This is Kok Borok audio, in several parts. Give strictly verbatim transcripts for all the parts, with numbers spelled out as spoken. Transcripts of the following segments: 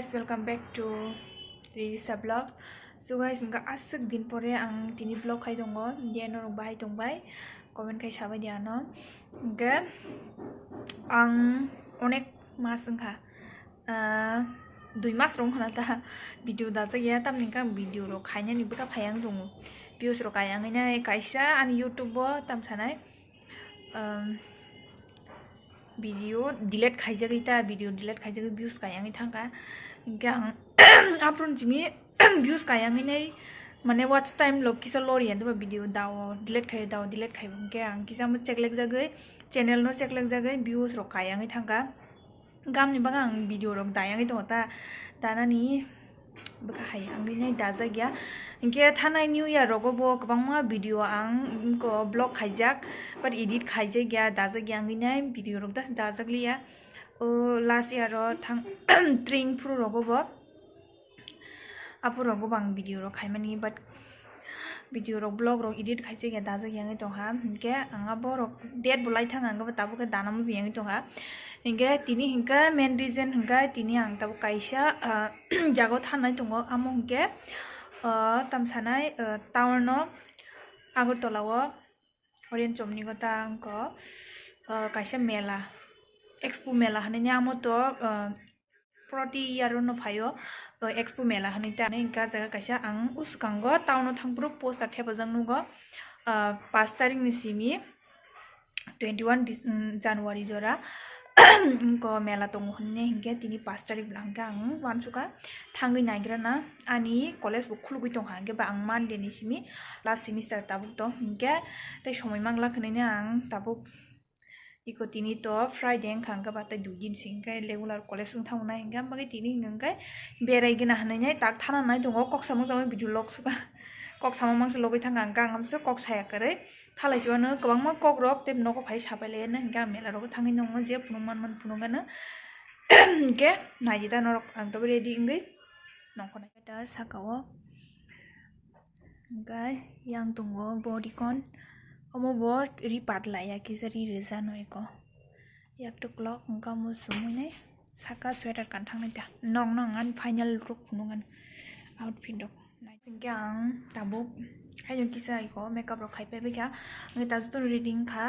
Guys, welcome back to Ririsa vlog. So guys, hingke aswk din pore ang tini vlog khai tongo, hinkhe norok bahai tongbai, comment khai sabai di ano. Hingke ang onek mas wngkha, ah, dui mas rok wngkha na ta video dajak ya, tamni hingke ang video rok khainani bwkha phai ang tongo, views rok kai ang nai kaisa ani YouTube o tam sanai. um, video delete khaijagwi ta, video delete khaijagwi views kai wngwi thangkha. Hinkhe ang aphuru jimi views kai wngwi nai, mane watch time log kisa lori ya, duba video dao delete khai, dao delete khai, hinkhe ang kisa mo check lek jagwi, channel no check lek jagwi views rok kai wngwi thangkha. Gamni bagwi ang video rok dayangwi tongo ta, danani bwkha hai wngwi nai dajak ya. Hinkhe thanai New Year rogo bo kwbangma video ang ko vlog khaijak, but edit khaijak ya, dajak ya wngwi nai video rok das dajak liya. O last year o thang tring phuru rogo bo. Aphuru rok bo ang video rok khaimani, but video rok, vlog rok edit khaijak ya, dajak ya wngwi tongkha. Hinkhe ang abo rok date bo lai thang, ang abo tabuk khe dana muchung ya wngwi tongkha. Hinkhe tini hinkhe main reason hinkhe tini ang tabuk kaisa, ah, jaga o thangnai tongo, amo hinkhe, ah, tam sanai, ah, town o Agartala o Orienchomni gota wngkha, ah, kaisa mela, expo mela hinwi amo to, ah, proti year no phaio, o expo mela hinwi ta hinwi hwnka jaga kaisa ang uskango town o thangphuru poster thepajak nugo, ah, pash tarikni simi twenty one Dec-, um, January jora wngko mela tongo hinwi hinkhe tini pash tarik bwla hinkhe ang uansukha thangwi naigrana ani college bo khulugwi tongkha hinkhe ba ang Monday ni simi last semester tabuk tong hinkhe tei somoi manglak hinwi ang tabuk Iko tini to Friday wngkha, hwnkhe ba tei dui din se hwnkhe regular college wng thango na, hwnkhe bagwi tini hwnkhe berai gana hinwi tak thana nai tongo, kok samung samung video log suka, kok samung mangsa logwi thangkha, hwnkhe ang hamsa kok saya kwrwi thalai si uano kwbangma kok rok tei nogo phai sapai lai nai, hwnkhe ang mela rogo thangwi nongno je phunuk man man phunuk gana, hwnkhe naidi ta norok ang tobo ready wngwi nongkhornai. Tar saka o hwnkhe yang tongo bodycon, omo bo ri patla ya kisa ri rwja no eko yak tuklok hwnkhe omo sumui nai saka sweater kan thang nai ta nok no ang ani final rok phunuk ano outfit rok hwnkhe ang tabuk haino kisa eko makeup rok khai pai bai kha hwnkhe ta joto no ready wngkha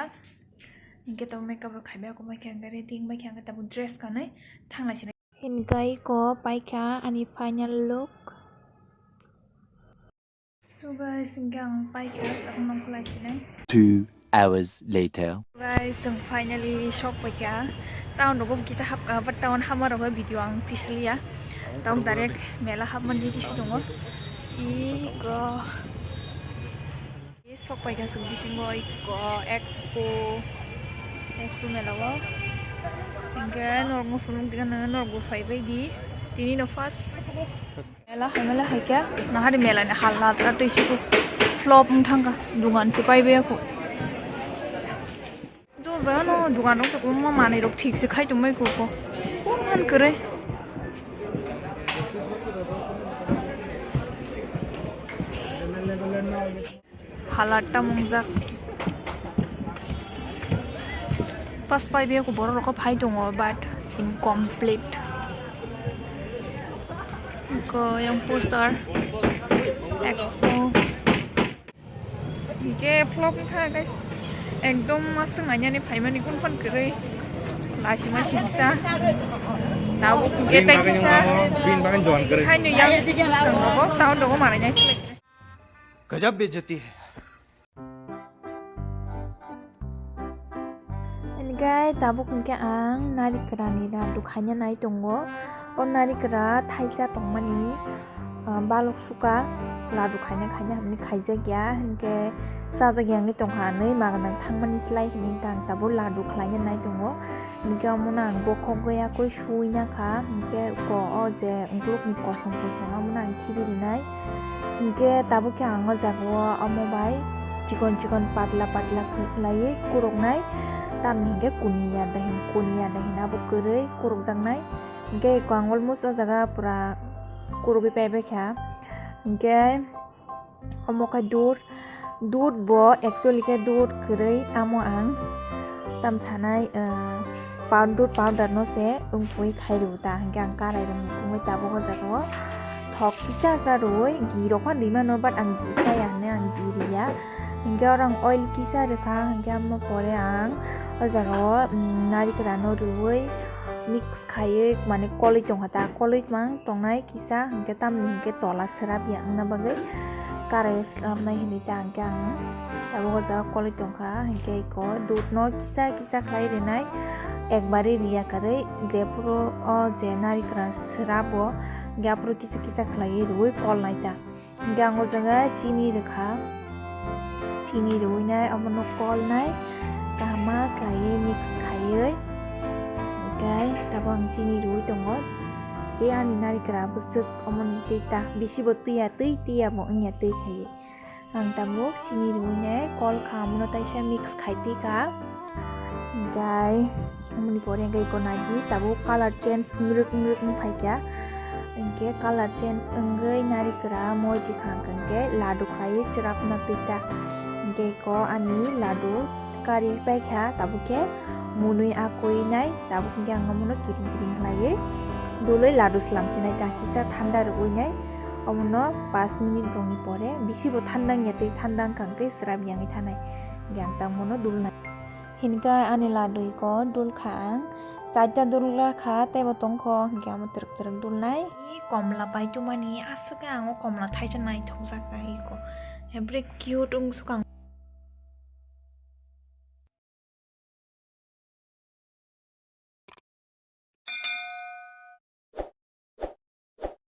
hwnkhe tabuk makeup rok khai bai kha hwnkhe ready wng bai kha hwnkhe tabuk dress kanwi thang lai sinai. Hingke iko paikha ani final look. So guys, hingke ang paikha, tabuk nongkhorlai sinai. Two hours later. Guys, chwng finally sok paikha. Town rogo kisa hapkha, but town hama rogo video ang tisaliya. Town direct mela hapmani tisi tongo. Iko. Sok paikha chwng bisingo iko expo, expo mela o. Hingke norok no phunuk digano norok bo phai bai di. Tini no first mela hai mela hai khe nahari mela ni hal latra twi siku flop wng thangkha dugan se pai bai kho. Jor jagano dugan rok kwbangma manwi rok thik se khai tongbai kho ko. Kon han kwrwi. Halat ta mungjak. Pas pai be ko borok rok phai tongo, but incomplete. Ko yang poster expo. Ke vlog kha guys. Ekdom masung nanya ni phaimani kun phone kwrwi. Lasi masi sa. Tabuk ke tai kisa. Bin bagan joan kwrwi. Haino yang poster rogo, tao dogo manai nai. गजब बेइज्जती है। Hingke tabuk hingke ang narikra ni laddu khaina nai tongo. O narikra thaisa tongmani, ah, balok suka laddu khaina khaina hinwi khaijak ya, hingke chajak ya wngwi tongkha, nwi magnang thangmani slai hinwi hingke ang tabuk laddu khlaina nai tongo. Hingke omono ang bokhok gwi yakui sui nakha, hingke ko o je ukulukni kosong kosong omono ang khibi rinai. Hingke tabuk khe ang o jaga o omo bai chikon chikon patla patla khlaiwi kuruknai, tamni hingke kuni ya da hin, kuni ya da hin abo kwrwi kurukjaknai. Hingke eko ang almost o jaga pura kurugwi paibaikha. Hingke omo khe dud, dud bo actually khe dud kwrwi, amo ang tam sanai, ah, powder powder no se wngpui khai rw ta, hwnkhe ang karai rok muthungwi tabuk o jaga o thok kisa sa rwui ghee rok phano rwi mano, but ang ghee chaya hwnwi ang ghee rwya. Hwnkhe oro ang oil kisa rwkha, hwnkhe amo pore ang o jaga o, mm, narikra no rwui mix khaiwi, mane kolwi tongkha ta, kolwi mang tongnai kisa, hwnkhe tamni hwnkhe tola swrap ya wngna bagwi karai o swrapnai hwnwi ta hwnkhe ang tabuk o jaga kolwi tongkha, hwnkhe iko dudh no kisa kisa khlai rwnai, ekbari rwya kwrwi, jephuru o je narikra swrap o, hwnkhe aphuru kisa kisa khlaiwi rwui kolnai ta. Hwnkhe ang o jaga chini rwkha, chini rwinai omono kolnai kahama khlaiwi mix khaiwi, hwnkhe tabuk ang chini rwui tongo, je ani narikra bwswk omoni twi ta bisi bo twiya twi, twiya bo wngya twi khaiwi. Ang tabuk chini rwinai kol kha, omono taisa mix khai phi kha. Hwnkhe omoni pore hwnkhe iko nai di tabuk color change wngrwk wngrwk wng phai kha. Hwnkhe color change wngwi narikra moji kha hwnkhe ladu khlaiwi chwrapna twi ta. Hwnkhe iko ani ladu kari pai kha, tabuk khe munui akoi nai, tabuk hwnkhe ang omono kiring kiring khlaiwi dulwi ladu swlam sinai ta, kisa thanda rwui nai. Omono pash minute rokni pore bisi bo thanda wngya tei thanda wngkha hwnkhe swrap yangwi thanai, hwnkhe ang tamo no dulnai. Hinkhe ani ladu iko dul kha ang, charta dul kha tei bo tongkho, hwnkhe amo twrwk twrwk dulnai. Komla pai tumani aswk khe ang o komla thaisa naithok jak kha iko, every cute wng swkang.